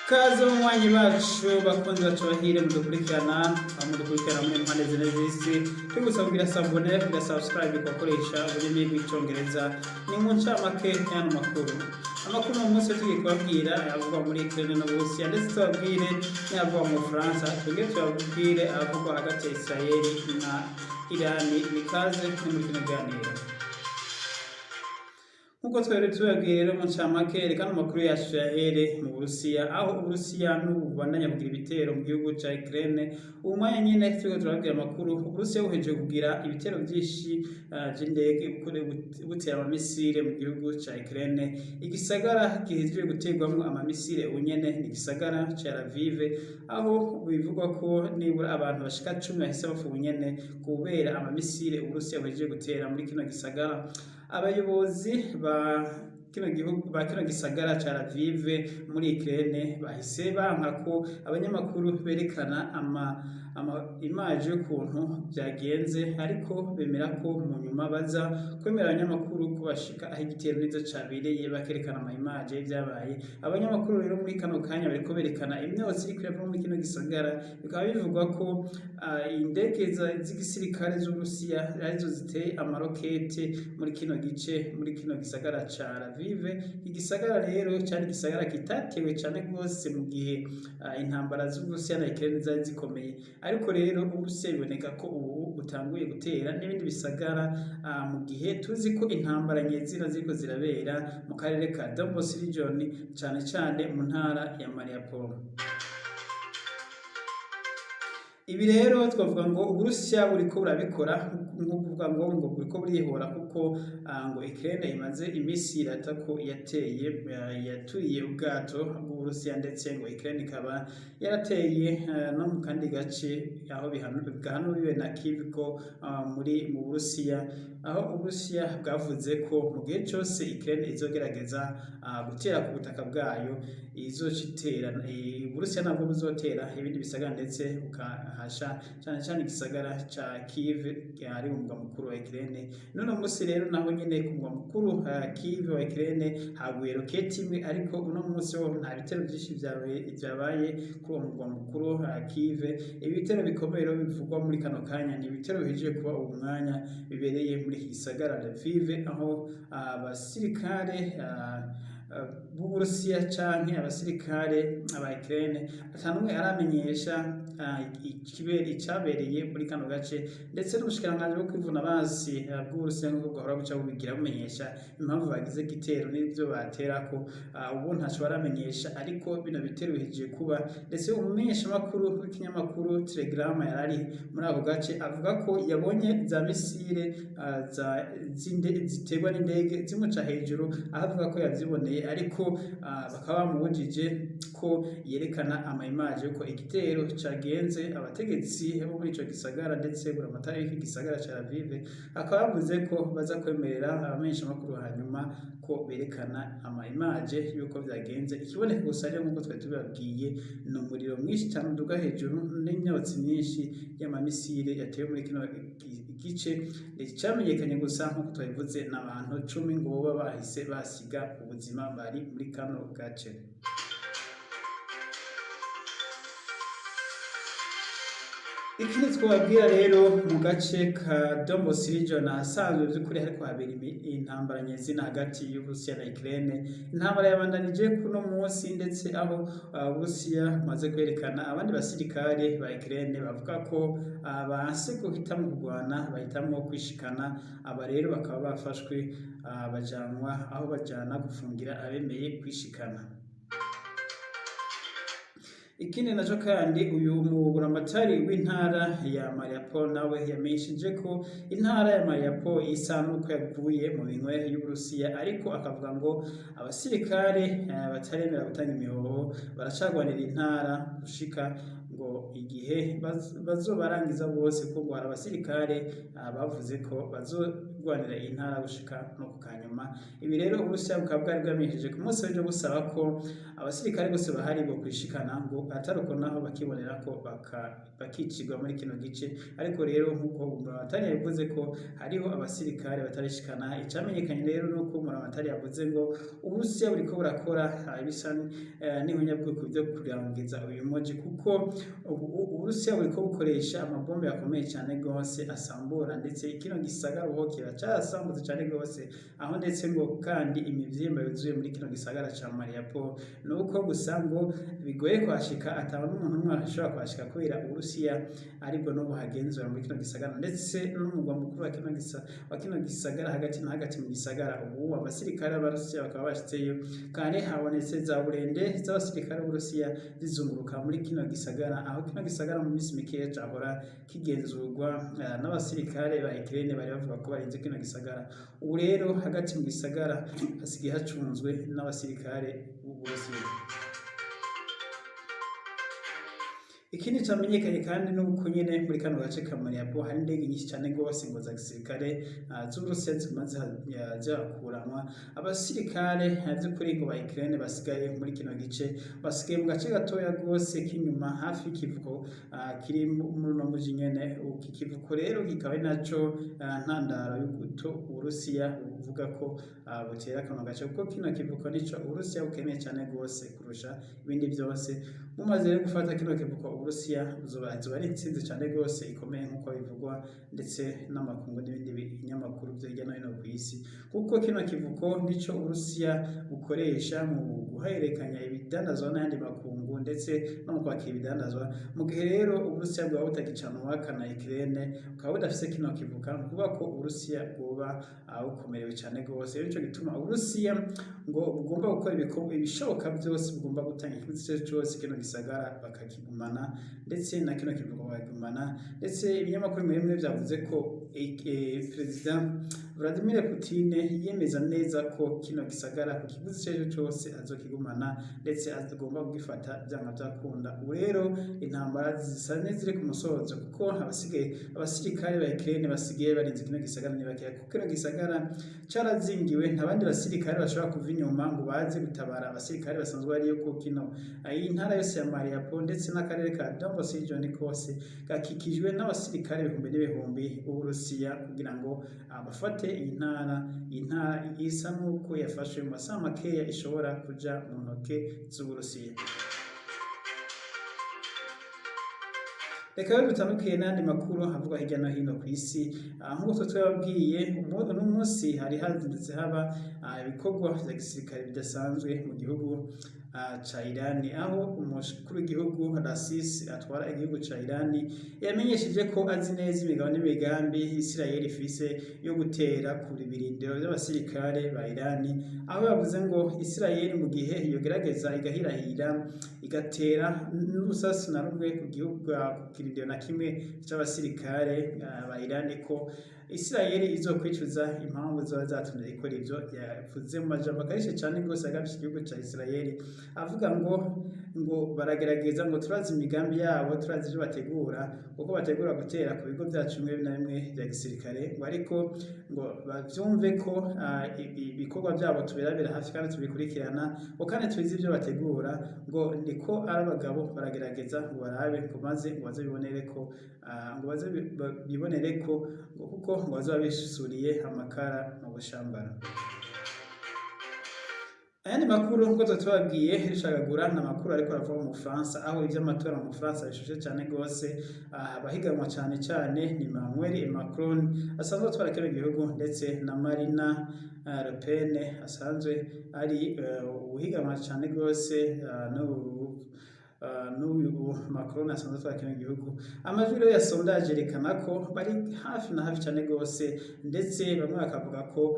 Kaze banywanyi bacu, bakunzi bacu bahire mudukurikirana, aho mudukurikirana muri mpande zine z'isi. Tugusaba kugira s'abonner, kugira subscribe kubakoresha ururimi rw'Icongereza. Ni mu ncamake y'ano makuru. Amakuru uno munsi tugiye kubabwira ayavugwa muri Ukraine n'Uburusiya, ndetse tubabwire n'ayavugwa mu Bufaransa, twongere tubabwire ayavugwa hagati ya Israeli na Irani. Ni kaze ni muri kino kiganiro. Nk'uko twari tubabwiye rero mu ncamake, reka ano makuru yacu tuyahere mu Burusiya, aho Uburusiya n'ubu bubandanya kugira ibitero mu gihugu ca Ukraine. Ubu mwanya nyene turiko turababwira amakuru, Uburusiya buhejeje kugira ibitero vyinshi vy'indege, butera amamisire mu gihugu ca Ukraine. Igisagara gihejeje guterwamwo amamisire ubu nyene ni igisagara ca Lviv, aho bivugwa ko nibura abantu bashika 10 bahise bapfa ubu nyene kubera amamisire Uburusiya buhejeje gutera muri kino gisagara. Abayobozi ba kino gihugu, ba kino gisagara ca Lviv muri Ukraine, bahise banka ko abanyamakuru berekana ama image y'ukuntu vyagenze, ariko bemera ko mu nyuma baza kwemera abanyamakuru ko bashika aho igitero neza cabereye, bakerekana ama image y'ivyabaye. Abanyamakuru rero muri kano kanya bariko berekana imyotsi iriko irava muri kino gisagara. Bikaba bivugwa ko indege z'igisirikare z'Uburusiya arizo ziteye amarokete muri kino gice, muri kino gisagara ca Lviv. Igisagara rero cari igisagara kitatewe cane gose mu gihe intambara z'Uburusiya na Ukraine zari zikomeye, ariko rero Uburusiya biboneka ko ubu butanguye gutera n'ibindi bisagara, mu gihe tuzi ko intambara nyezina ziriko zirabera mu karere ka Donbas region, cane cane mu ntara ya Mariupol. Ibi rero twavuga ngo Uburusiya buriko burabikora nko kuvuga ngo buriko burihora, kuko ngo Ukraine imaze imisi irata ko yateye, yaturiye ubwato bw'Uburusiya, ndetse ngo Ukraine ikaba yarateye no mu kandi gace aho gahanubiwe na Kiev ko muri mu Burusiya, aho Uburusiya bwavuze ko mu gihe cose Ukraine izogerageza gutera ku butaka bwayo, izoca itera, Uburusiya nabwo buzotera ibindi bisagara, ndetse bukahasha cane cane igisagara ca Kiev ari umurwa mukuru wa Ukraine. None musi rero naho nyene ku murwa mukuru Kiev wa Ukraine haguye roketi imwe, ariko uno musi ho nta bitero vyinshi vyabaye kuri uwo murwa mukuru Kiev. Ibitero bikomeye rero bivugwa muri kano kanya ni ibitero bihejeje kuba uwo mwanya bibereye muri iki gisagara Lviv, aho abasirikare b'Uburusiya canke abasirikare aba Ukraine atanumwe aramenyesha icabereye muri kano gace. Ndetse n'ubushikiranganji bwo kwivuna abansi bw'Uburusiya, nk'uko bwahora buca bubigira bumenyesha impamvu bagize igitero n'ivyo baterako, ubu ntaco baramenyesha, ariko bino bitero bihejeje kuba. Ndetse umumenyeshamakuru w'ikinyamakuru Telegram yarari muri ako gace avuga ko yabonye za misile ziterwa n'indege zimuca hejuru, aho avuga ko yavyiboneye, ariko bakaba bamubujije ko yerekana ama image yuko igitero cagenze. Abategetsi bo muri ico gisagara, ndetse buramatari w'iki gisagara ca Lviv, akaba yavuze ko baza kwemerera abamenyeshamakuru hanyuma ko berekana ama image yuko vyagenze. Ikiboneka gusa rero, nk'uko twari tubibabwiye, ni umuriro mwinshi cane uduga hejuru n'imyotsi myinshi y'amamisire yatewe muri kino gice. Icamenyekanye gusa, nk'uko twabivuze, n'abantu 10 ngo boba bahise basiga ubuzima bari muri kano gace. Ikindi twababwira rero, mu gace ka Donbas region, ahasanzwe vy'ukuri hariko habera intambara nyezina hagati y'Uburusiya na Ukraine. Intambara yabandanije kuno munsi, ndetse aho Uburusiya bumaze kwerekana abandi basirikare ba Ukraine bavuga ko banse guhitamwo kurwana, bahitamwo kwishikana. Aba rero bakaba bafashwe, bajanwa aho bajana gufungira abemeye kwishikana. Ikindi naco kandi, uyu muburamatari w'intara ya Mariupol nawe yamenyesheje ko intara ya Mariupol isa nuko yaguye mu minwe y'Uburusiya, ariko akavuga ngo abasirikare bataremera gutanga imihoho baracagwanira intara gushika ngo igihe bazobarangiza bose, ko ngo hari abasirikare bavuze ko bazogwanira kugwanira iyi ntara gushika no ku kanyuma. Ibi rero Uburusiya bukaba bwari bwamenyesheje ku munsi w'ejo busaba ko abasirikare bose bahari bo kwishikana, ngo atari uko naho bakibonera ko bakicirwa muri kino gice. Ariko rero, nk'uko Buramatari yabivuze, ko hariho abasirikare batarishikana. Icamenyekanye rero nuko Buramatari yavuze ngo Uburusiya buriko burakora ibisa n'ihunyabwoko byo kurangiza uyu muji, kuko Uburusiya buriko bukoresha amabombe akomeye cyane gose asambura, ndetse kino gisagara ubu kiba carasambutse cyane gose, aho ndetse ngo kandi imivyimba yuzuye muri kino gisagara ca Mariupol. Nuko gusa ngo bigoye kuhashika, ataba n'umuntu umwe ashobora kuhashika, kubera Uburusiya aribwo n'ubu hagenzura muri kino gisagara ndetse n'umugwa mukuru wa kino gisagara. Hagati na hagati mu gisagara ubu abasirikare b'Abarusiya bakaba bashitseyo kandi habonetse za burende z'abasirikare b'Uburusiya zizunguruka muri kino gisagara, aho kino gisagara mu minsi mikeya cahora kigenzurwa n'abasirikare ba Ukraine bari bavuga ko barinze kino gisagara. Ubu rero hagati mu gisagara hasigaye hacunzwe n'abasirikare b'Uburusiya. Ikindi camenyekanye kandi nuko nyene muri kano gace ka Mariupol hari indege nyinshi cane gose ngo za gisirikare z'Uburusiya ziguma zihakuranwa abasirikare. Vy'ukuri ngo ba Ukraine basigaye muri kino gice basigaye mu gace gatoya gose k'inyuma hafi y'ikivuko kiri muri uno muji nyene. Iki kivuko rero kikaba ari naco ntandaro y'uguto Uburusiya buvuga ko butera kano gace, kuko kino kivuko nico Uburusiya bukeneye cane gose kurusha ibindi vyose. Bumaze rero gufata kino kivuko, Uburusiya buzoba ari intsinzi cane gose ikomeye, nk'uko bivugwa ndetse n'amakungu n'ibindi binyamakuru vyo hirya no hino kw'isi, kuko kino kivuko nico Uburusiya bukoresha mu guhererekanya ibidandazwa n'ayandi makungu ndetse no mu kwakira ibidandazwa. Mu gihe rero Uburusiya bwaba butagicana uwaka na Ukraine, bukaba budafise kino kivuka, ni ukuvuga ko Uburusiya bwoba bukomerewe cane gose. Rero nico gituma Uburusiya ngo bugomba gukora ibishoboka vyose, bugomba gutanga ikiguzi cose kino gisagara bakakigumana, ndetse na kino kivuko bakakigumana. Ndetse ibinyamakuru bimwe bimwe vyavuze ko Perezida Vladimir Putin yemeza neza ko kino gisagara ku kiguzi ico arico cose azokigumana, ndetse agomba kugifata vyanga vyakunda. Ubu rero intambara zisa n'iziri ku musozo, kuko abasigaye, abasirikare ba Ukraine basigaye barinze kino gisagara ni bakeya, kuko kino gisagara carazingiwe, nta bandi basirikare bashobora kuva inyuma ngo baze gutabara abasirikare basanzwe bariyo, ko kino iyi ntara yose ya Mariupol ndetse n'akarere ka Donbas region kose gakikijwe n'abasirikare ibihumbi n'ibihumbi b'Uburusiya kugira ngo bafate iyi ntara. Iyi ntara isa n'uko yafashwe mu masaha makeya ishobora kuja mu ntoke z'Uburusiya. Reka rero dutandukiye n'ayandi makuru avugwa hirya no hino kw'isi. Nk'uko twababwiye, uno munsi hari hazindutse haba ibikorwa vya gisirikare bidasanzwe mu gihugu ca Irani, aho umukuru w'igihugu Raisi atwara igihugu ca Irani yamenyesheje ko azi neza imigabo n'imigambi Israel ifise yo gutera ku birindiro vy'abasirikare ba Irani, aho yavuze ngo Israel mu gihe yogerageza igahirahira igatera n'urusasi na rumwe ku gihugu, ku kirindiro na kimwe c'abasirikare ba Irani, ko Israel izokwicuza impamvu zoba zatumye ikora ivyo. Yavuze mu majambo akarishe cane gose agabisha igihugu ca Israel, avuga ngo baragerageza, ngo turazi imigambi yabo, turazi ivyo bategura, kuko bategura gutera ku bigo vyacu bimwe na bimwe vya gisirikare, ngo ariko ngo bavyumve ko ibikorwa vyabo tubirabira hafi kandi tubikurikirana, ngo kandi tuzi ivyo bategura, ngo niko ari abagabo baragerageza ngo barabe, ngo maze ngo baze bibonere ko ngo baze bibonere ko, ngo kuko ngo bazoba bisuriye amakara mu bushambara. Ayandi makuru nk'uko tubabwiye rishagagura ni amakuru ariko arava mu Bufaransa, aho ivy'amatora mu Bufaransa bishushe cane gose. Abahiganwa cane cane ni Emmanuel Macron asanzwe atwara kino gihugu, ndetse na Marine Le Pen asanzwe ari uwuhiganwa cane gose n'uyu Macron asanzwe atwara kino gihugu. Amajwi rero ya sondage yerekana ko bari hafi na hafi cane gose, ndetse bamwe bakavuga ko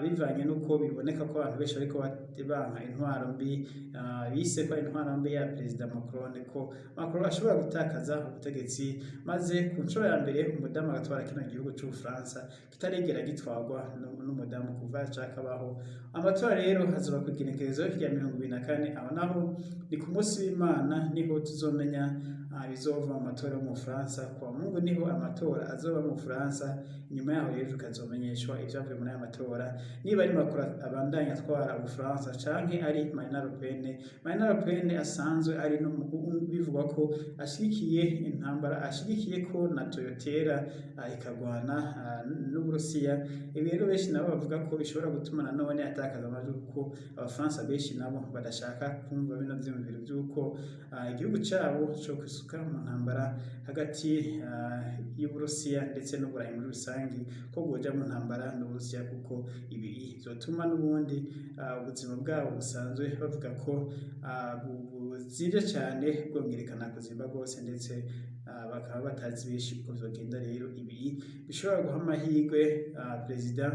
bivanye n'uko biboneka ko abantu benshi bariko banka intwaro mbi bise ko intwaro mbi ya Perezida Macron, ko Macron ashobora gutakaza ubutegetsi, maze ku nshuro ya mbere umudamu agatwara kino gihugu c'Ubufaransa kitarigera gitwarwa n'umudamu kuva cakabaho. Amatora rero azoba kw'igenekerezo rya 24, aho naho ni ku munsi w'Imana, niho tuzomenya bizova mu matora yo mu Bufaransa. Kwa Mungu niho amatora azoba mu Bufaransa. Inyuma yaho rero tukazomenyeshwa ivyavuye muri aya matora, niba ari Macron abandanya atwara Ubufaransa canke ari Marine Le Pen. Marine Le Pen asanzwe ari no bivugwa ko ashigikiye intambara, ashigikiye ko NATO yotera ikagwana n'Uburusiya. Ibi rero benshi nabo bavuga ko bishobora gutuma nanone atakaza amajwi, kuko Abafaransa benshi nabo badashaka kumva bino vyiyumviro vy'uko igihugu cabo co kwisuka mu ntambara hagati y'Uburusiya ndetse n'Uburayi muri rusangi, ko bwoja mu ntambara n'Uburusiya, kuko ibi vyotuma n'ubundi ubuzima bwabo busanzwe bavuga ko buzimvye cane bwongerekana kuzimba rwose, ndetse bakaba batazi benshi uko vyogenda. Rero ibi bishobora guha amahirwe Perezida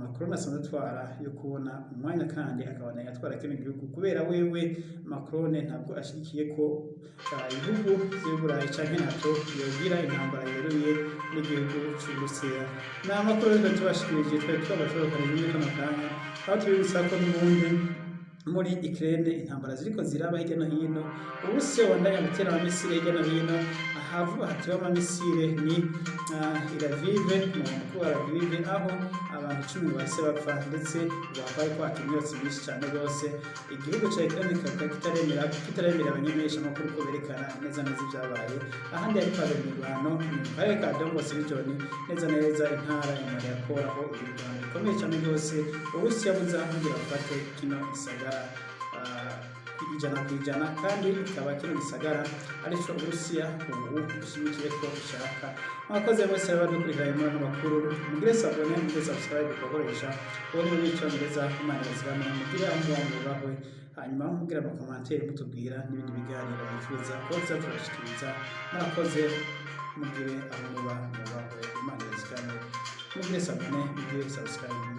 Macron asanzwe atwara yo kubona umwanya kandi akabandanya atwara kino gihugu, kubera wewe Macron ntabwo ashigikiye ko ibihugu vy'Uburayi canke NATO yogira intambara yeruye n'igihugu c'Uburusiya. Ni amakuru rero tubashikirije, twari twabashorokanije muri kano kanya, aho tubibutsa ko n'ubundi muri Ukraine intambara ziriko ziraba hirya no hino, Uburusiya bubandanya gutera amamisire hirya no hino. Ahavuba hatewe amamisire ni i Lviv, mu mukuru wa Lviv, aho abantu 10 bahise bapfa, ndetse bakaba bariko kwaka imyotsi myinshi cane rwose. Igihugu ca Ukraine kikaba kitaremera abamenyesha amakuru ko berekana neza neza ivyabaye. Ahandi hariko habera imirwano ni mu karere ka Donbas region, neza neza intara ya Mariupol, aho imirwano ikomeye cane rwose Uburusiya buza kugira bufate kino gisagara 100%, kandi ikaba kino gisagara arico Uburusiya ubu bushimikiye ko bushaka. Mwakoze bose abadukurikiranye muri ano makuru. Mugire s'abonner, mugire subscribe kubakoresha ubundi bw'icongereza. Imana ibazigame, mugire aho muba mubahwe. Hanyuma mugire ama commentaires, mutubwira n'ibindi biganiro mwifuza ko tuza turabashikiriza. Murakoze, mugire aho muba mubahwe, Imana ibazigame. Mugire s'abonner, mugire subscribe.